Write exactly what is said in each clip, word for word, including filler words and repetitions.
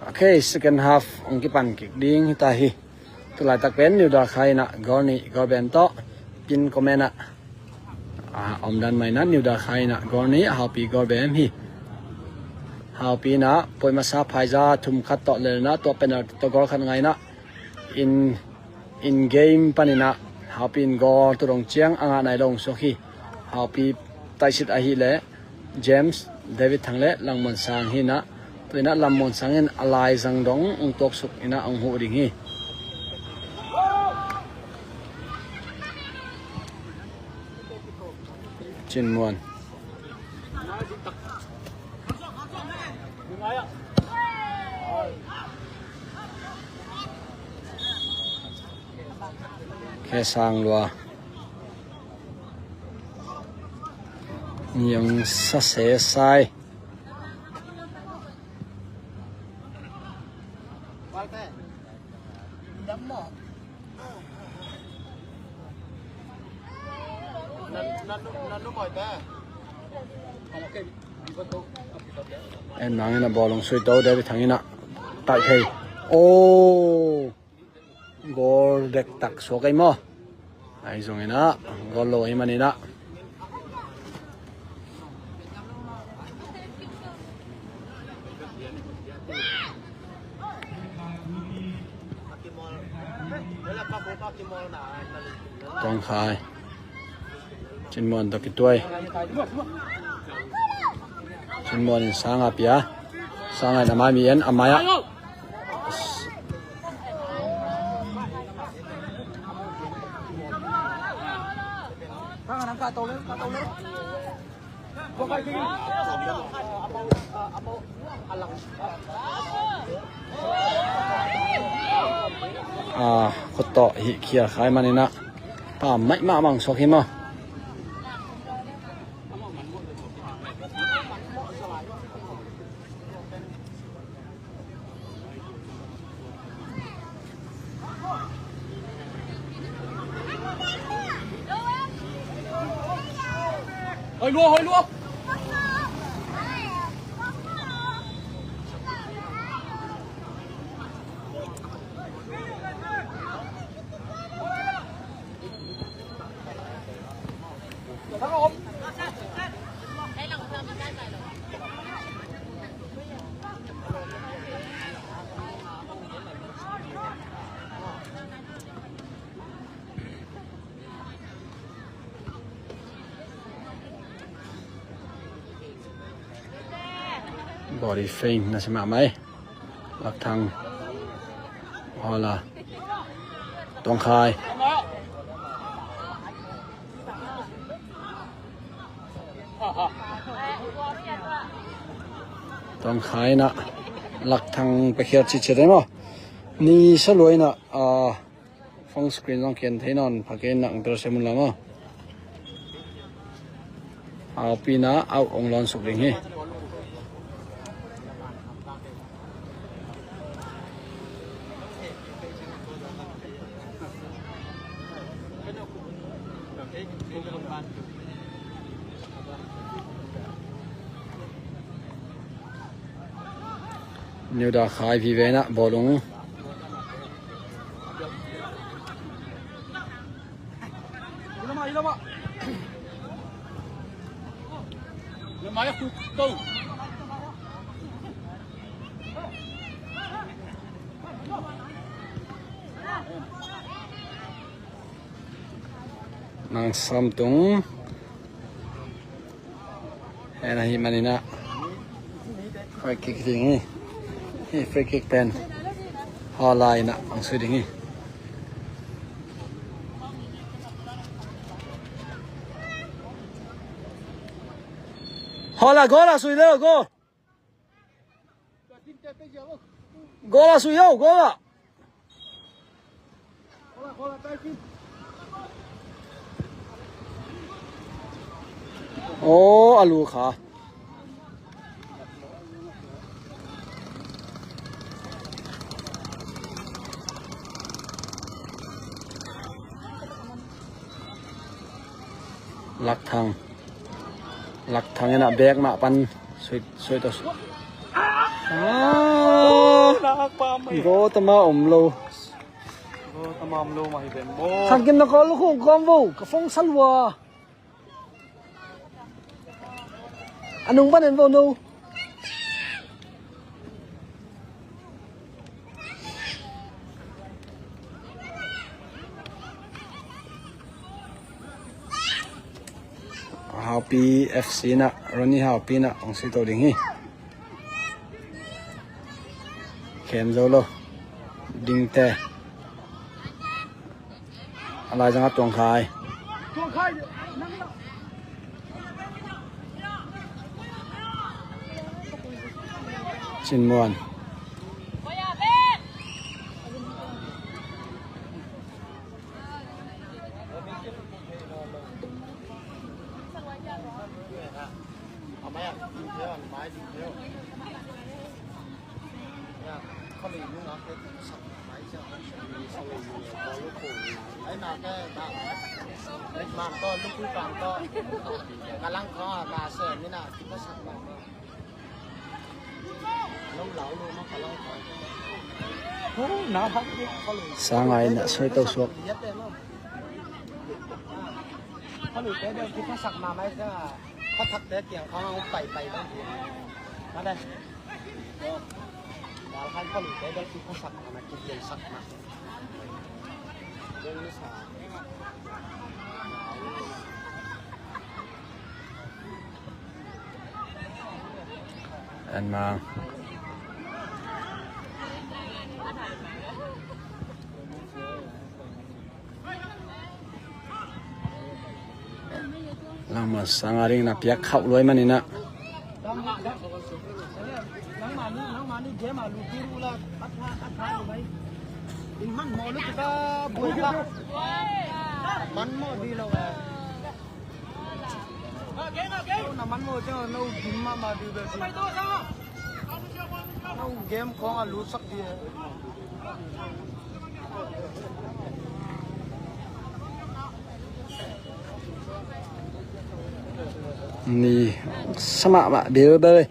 Ok, second half hong kipan kik ding hi ta hi. Tulaitak pen New Dalkha in ah goal nih goal bem tawh pin comment ah, ah, omdan mah in ah New Dalkha in ah goal nih, Haupi goal bem hi. Haupi in ah poi masa phaiza thum khat tawh lel in ah tua penalty tawh goal khat ngai in ah in, in game panin ah Haupi in goal tu dong ciang a ngah nai lo hong suak hi. Haupi taisit ahih leh James, David Thang le Lam Muan Sang hi in ah, tu in ah Lam Muan Sang in a laizang dong hong tuaksuk in ah hong huh ding hi. Cin Muan. Khe Sang Lua. Niang Sa Se Sai. En Mang in ah bawlung sui to, David Thang in ah taih thei. Oh. Goal dektak suak ei maw? Ahi zongin ah goal lo ahih manin ah. Tuang Khai. Cin Muan tawh kituai. Cin Muan in Sang a pia. Sang a in a mai mi en, a mai ah. Ah, khut tawh hih khial khai manin ah pam maih mahmah suak hi maw? Hơi lua, hơi lua. Body feint na si mahmah ei. Lakthang. Hola. Tuangkhai. Tuangkhai in ah Lakthang pekhiat citciat ei maw? Ni sa lua in ah, ah, phone screen zong kian thei nawn pha kei in ah hong telsiam un la maw? Haupi in ah out hong lawn suk ding hi. New Dalkha vive in ah bawlung. Nang Samtung. Hen ahih manin ah free kick ding hi. Hih free kick pen Hola in ah hong sui ding hi. Hola, goal ah sui le, goal. Goal ah sui o, goal ah. Aw, a lu kha. Lakthang. Lakthang in ah bek mah pan sui, sui to. Ah. Gawtama om lo. Gawtama om lo mah hi ven maw. Thangkim na kawl lukhu kawm vo, ka phone sa lua. A nung pan en vo no. Haupi F C na, Ronnie Haupi na hong si to ding hi. Khen zo lo. Dingte. A lai zang a Tuang Khai. Cin Muan. Sangai na soi to suak. Khuathakte kiang khawng a hong paipai bang hi. Mate. Galkhan khuathakte bel kikhuasak na, kipiansak na. Bel ni sa. En mang. Langman sang a ding na piak khauh luai maninah. Ni sa mahmah bilbel.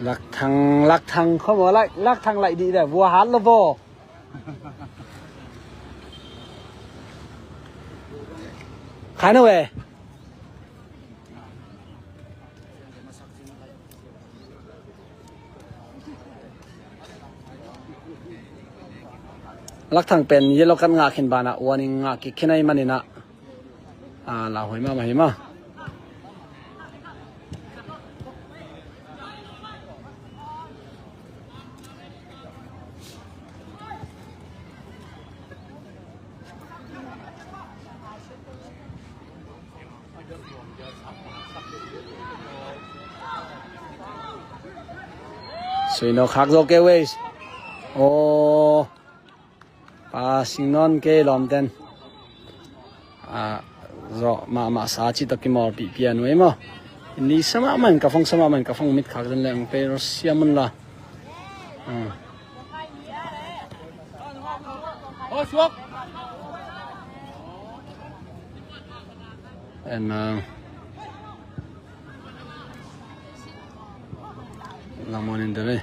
Lakthang, Lakthang, khawm aw, Lak, Lakthang laih dih deh, vua hat lo vaw. Khai no ve. Lakthang pen yellow card ngah khin banah warning ngah kik khin ahi maninah. A, lauhuai mahmah hi mah. Sui no khak zo kei wei. Aw. Passing nawn kei lawmten. A, zawh mahmah sa cih tawh kimawlpih pian uh ei maw. Ni sa mahmah in ka phone, sa mahmah in ka phone mit khak zen leng pei ro siam un la. A. En, a, lamon in dele.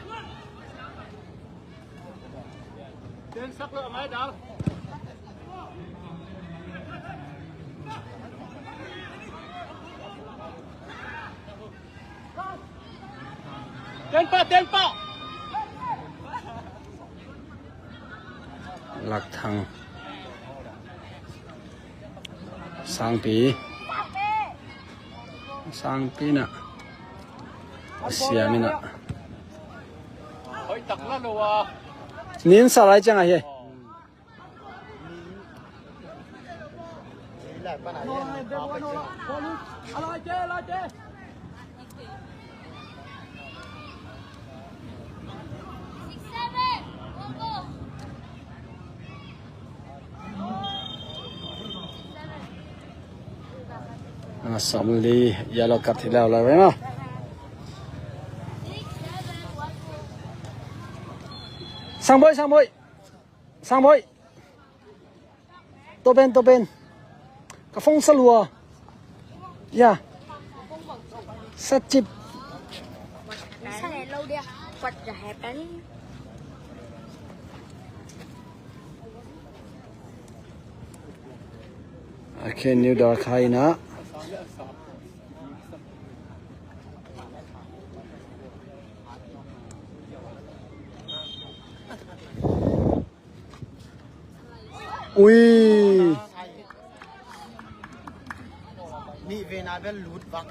Lakthang. Sangpi. Sangpi na. Siam ina. Nin sa lai ciang ahi. Sawmli yellow card hi lo lai ve maw. Sangboi, Sangboi. Sangboi. Tua pen, tua pen. Ka phone sa lua. Ya. Sa cip. What the happen? Okay, new door khai na. Ui. Nih vena bel lut vak.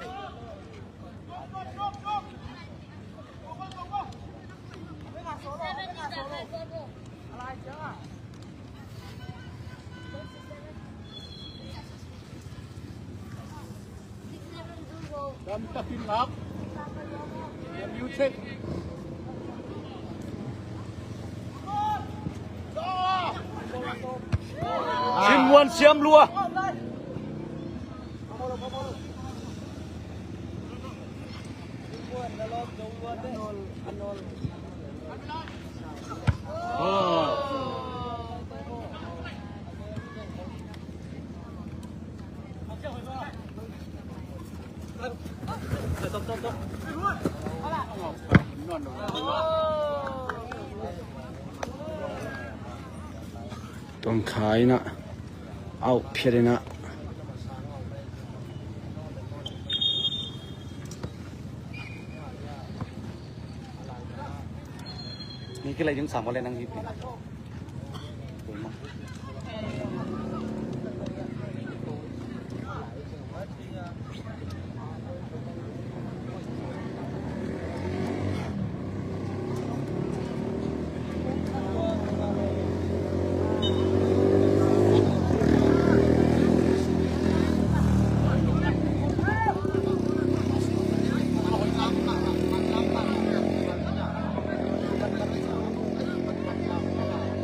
Sim muan siam lua. Tongkhai na. Au phiat ina. Ni kilai ding sam wale nang hip.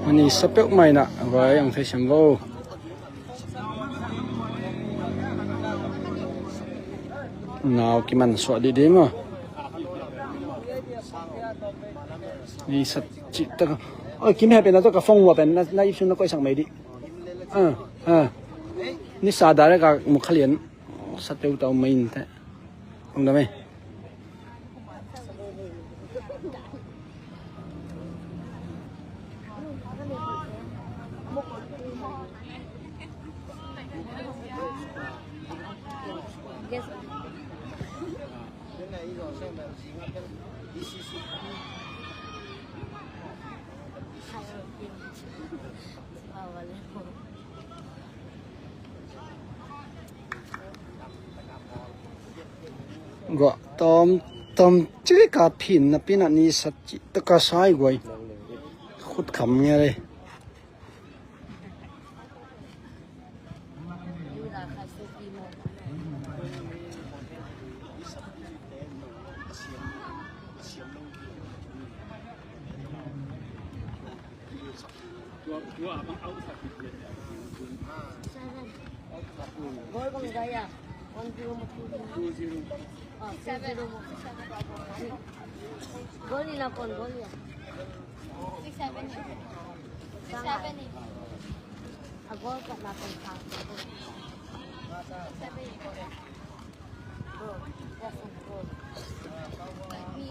Ani sa peuh mai na vai ang thei sem vo. Nau kiman suah dih dih maw. Ni sa cih tak. Oi, kim he pen na to ka phone wa pen na, na ip sun na koih sak mai dih. Ah, ah. Ni sa direct ka mu kha lian. Sa teu tau mai in te. Kong da mai. Gawh tawm tawm cik a phin napi na ni sa cih taka sai guai. Khut kham nge le. Seven. Goal bang gaya. One zero mo two zero. Two zero. Oh, two zero mo. Goal ni na kon, goal ya. Six seven. Six seven. A goal ka na kon ka. Six seven. Bro, that's a goal. Like me.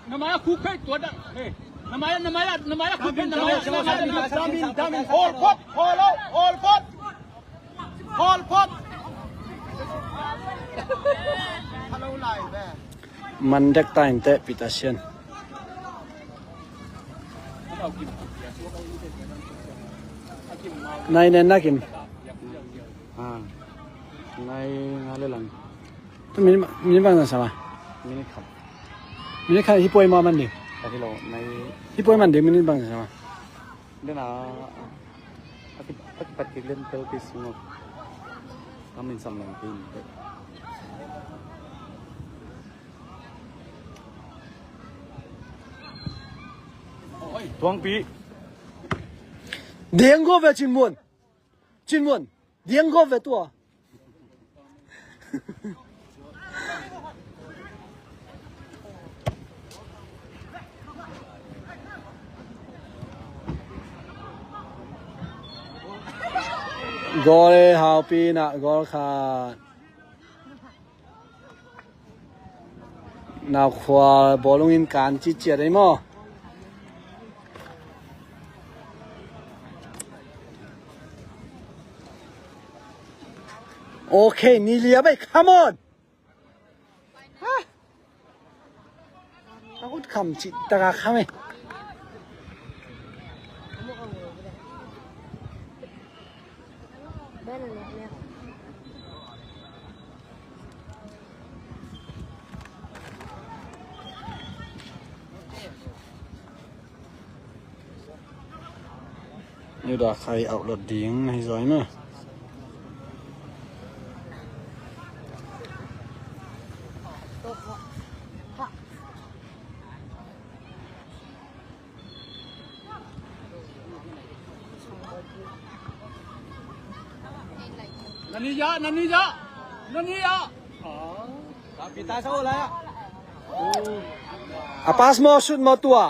Na mai a khuk phei tua dah. Hey. Na mai a, na mai a, na mai a khuk phei, na mai a, na mai a, na mai a. Damin, damin. Hawl phot, hawl out, hawl phot. Hawl phot. Hello, live, eh. Mandek ta in te Peter Sian. Nai nen na kim. Ah. Nai nga le lang. Minit, minit bang na sama. Minit khat. Minit khat hi poi ma man ding. Khat hi lo, nai. Hi poi man ding minit bang na sama. Dena. Aki, aki pat kik len tel pi sung. Kamin sam lang pi. Tuangpi. Deng go ve Cin Muan. Cin Muan. Deng go ve tua. Goal e, Haupi in ah goal khat. Naukhual bawlung in kan ciciat ei maw? Okay, ni lia bai, come on. Ha? Ka ut kham cih taka kham e. Ni dah khai outlet ding na hi zoi maw. Nani ya, nani ya, nani ya. A pass maw, shoot maw tua.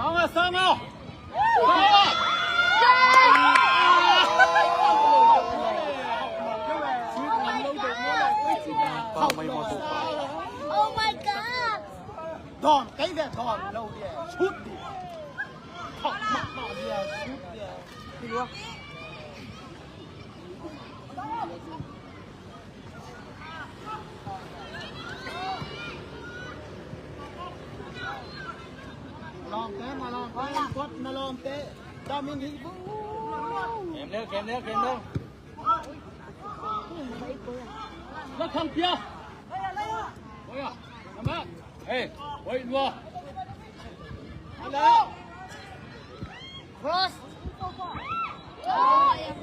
Sang ah, sang ah. Oh my God! Dawn kei ve, dawn lo ve, sut ve. Thok mahmah ve, sut ve. Lawmte, na lawmte, kot na lawmte. Damin hi bu. Kem lel, kem lel, kem lel. La khang pia. Oi ya, nama. Hey, oi, lua. Hello. Cross. Oh, yeah.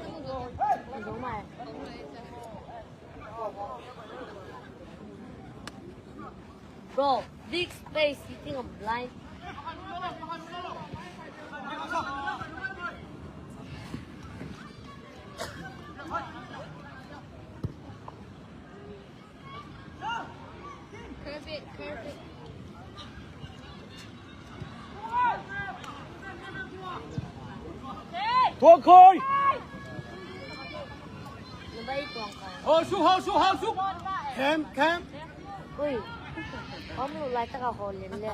Bro, big space, you think I'm blind? Curve it, curve it. Tuang khoi. Hau su, hau su, hau su. Kem, kem. Ui. Om lu lai taka hau len le.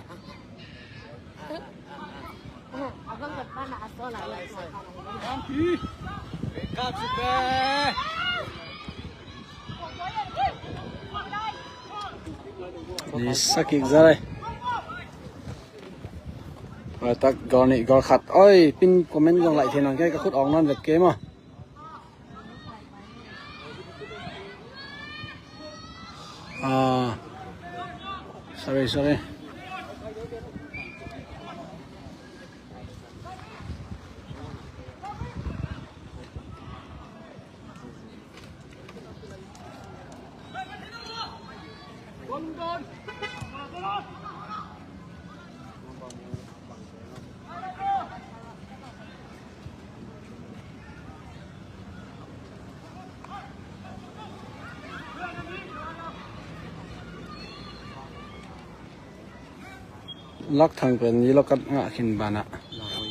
Abang kat mana asal lai. Kem pi. Wake up, Super. Ni sakik zalai. Laitak gol nih, gol khat. Oi, pin comment zong laih thei nang kei, ka khut awng nawn vet kei maw. Ah, sorry, sorry. Lak Thang pen yellow card ngah khin banah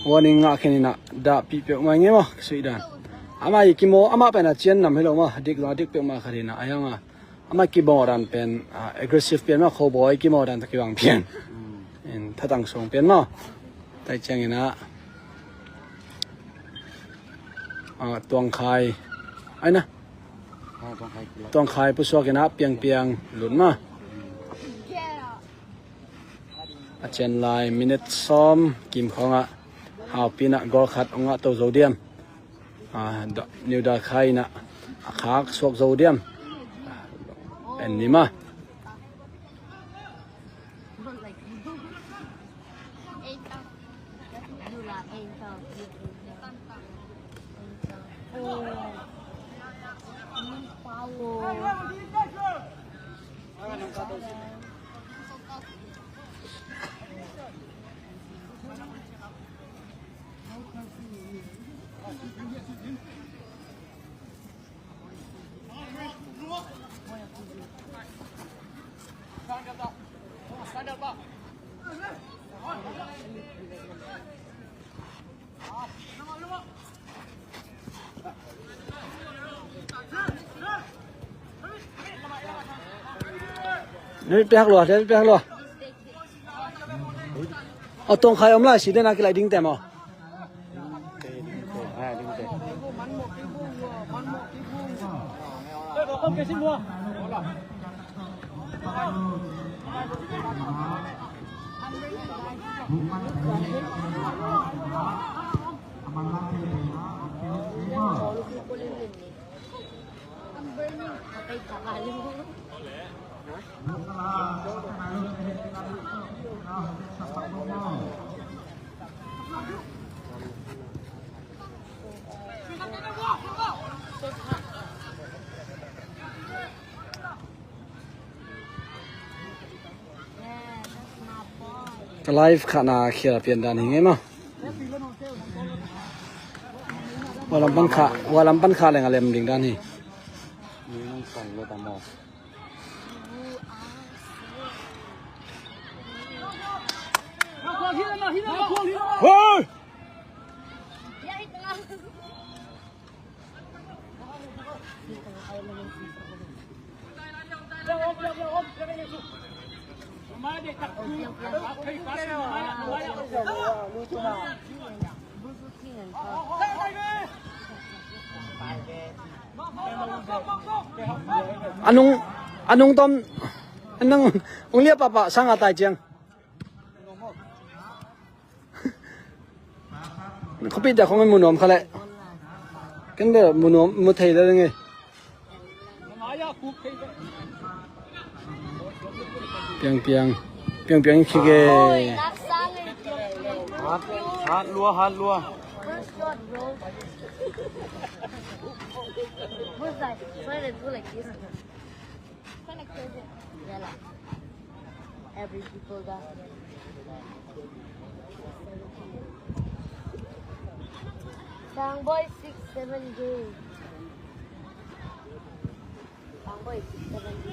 warning ngah khin inah dahpih peuhmah ing e maw, ka suih dan. Amah i kimaw, amah pen a cian nam hi lo maw, dik zong a dik peuhmah khat inah a hiang a. Amah kimaw dan pen, ah, aggressive pian maw, khawbawi kimaw dan tawh kibang pian. In thatang suang pian maw. Tai ciang inah, ah, Tuang Khai. Ai na. Tuangkhai pusuak in ah Piangpiang lut mah. A cian lai minute sawm kim khawngah Haupi in ah goal khat hong ngah to zo diam. Ah, Da-, New Dakhai in ah a khak suak zo diam. En ni mah. David piak lua, David piak lua. Aw, Tuangkhai om lai si den a kilai ding tem aw. Ka live khahna khial pian dan hi ngei maw? Hua lam pan khah, hua lam pan khah leng a lem ding dan hi. Hey! A nung, a nung tom, a nung, ung lia papa, sang a tai ciang. Khuapi dah khong mu nuam kha leh. Ken bel mu nuam, mu thei lel ngei. Piang, piang. Piang, piang khik e. Hat, hat lua, hat lua. First shot, bro. Who's that? Why they do like this? Connected. Yeah, lah. Every people got Sangboy six seven G. Sangboy six seven G.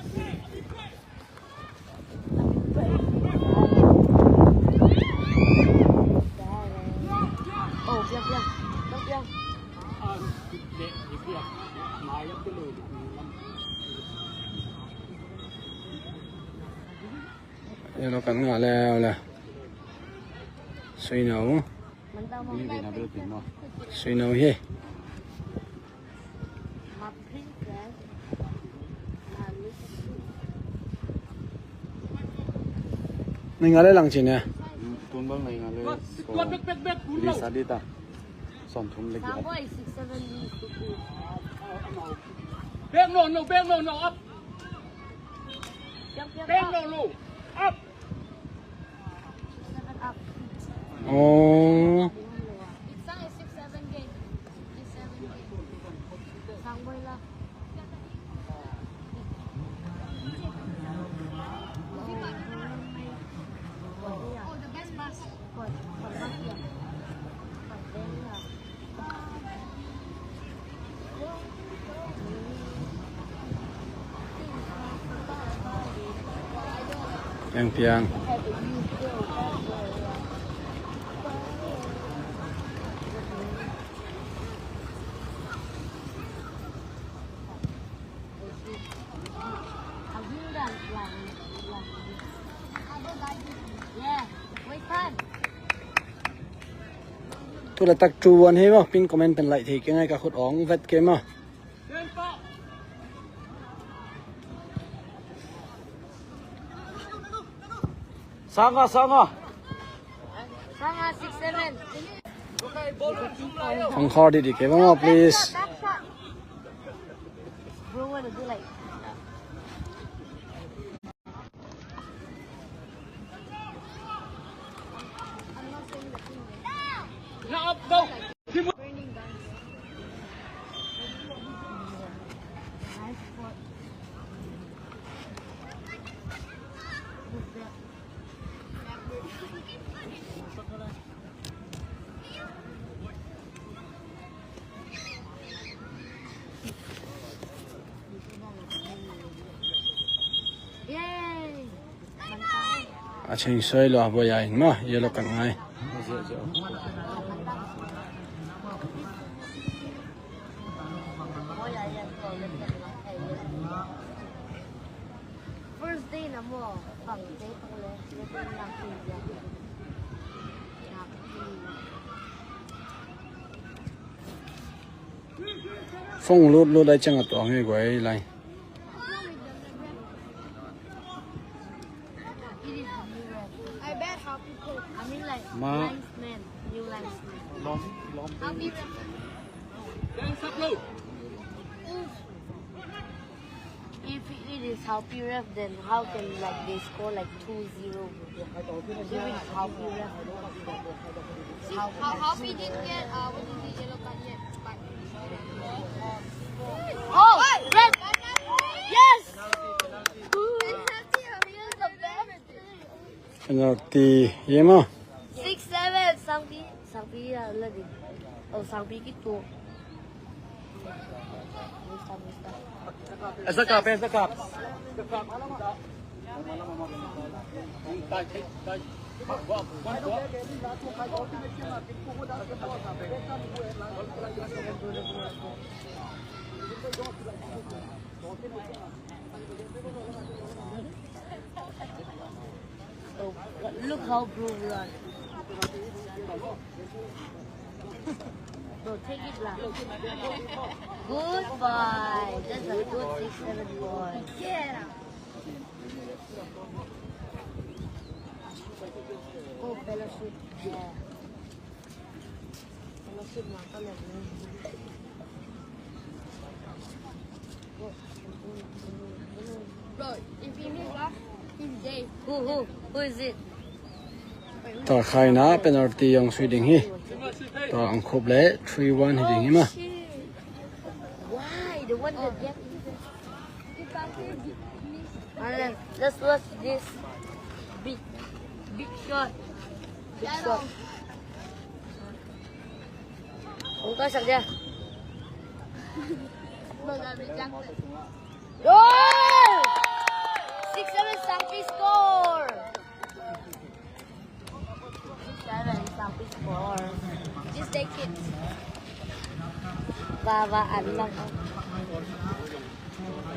Oh, piang, piang. Piang, piang. Yellow card ngah leuleu. Sui no. Sui no hi. Nai nga le lang cin e. Tun bang nai nga le. Lisa di ta. Sawm thum le giat. Back no, no, back no, no, up. Back no, no, up. Aw. Piang, piang. Tu la tak tu wan he maw, pin comment pen like thei kei ngai, ka khut ong vet kei maw. Sanga, Sanga. Sanga, six seven. Fang khar di di ke bang, please. Bro, wanna do like A ching soi lo, a boya in ma, yellow kan ngai. First day na mo, pang day pang le, le pang na pin ya. Na pin. Phone lut lut ai chang a tuang hi guai lai. I bet how people, I mean, like, ma linesman, new linesman. Lom, lom. How people. If it is Haupi ref, then how can, like, they score, like, two zero? If it is Haupi ref. See, how, how we didn't get, uh, what is the yellow card yet? But oh, red! Yes! Penalty, yeah, ma. Six seven, Sangpi, Sangpi, uh, let it. Oh, Sangpi, get two. Esa kap, esa kap. Oh, look how blue we are. Bro, take it lah. Good boy. That's a good six seven boy. Yeah. Oh, fellowship. Yeah. Fellowship lah, kau lihat ni. Bro, if he miss lah, he's gay. Who, who? Who is it? Tua khaina penalty zong sui ding hi. Tua ang khup le three one hi ding hi ma. Why? The one that get. And then let's watch this big, big shot. Big shot. Hong kai sak dia. Goal! Six seven, Sangpi score. Six seven, Sangpi score. Just take it. Ba, ba, an lang.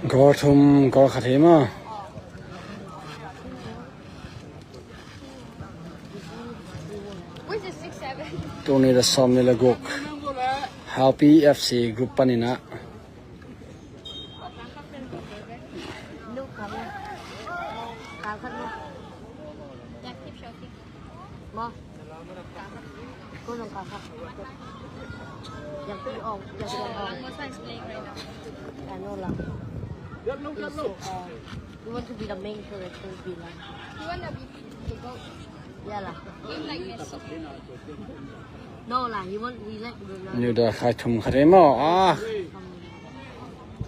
Goal thum, goal khat hi ma. Tuni da sawm ni le guk. Haupi F C group panin ah. I know lah. You want to be the main character, be lah. Yeah lah. No lah, he want, he like Ronaldo. New da khai thum khat hi maw. Ah.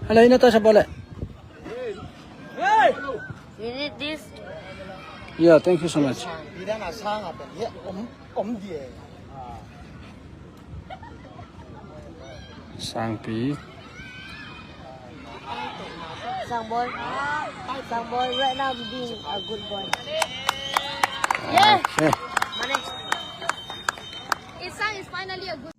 Hala ina ta sa bole. You need this? Yeah, thank you so much. Sangpi. Sang boy. Sang boy, right now being a good boy. Yeah. Okay. Money. Sang is finally a good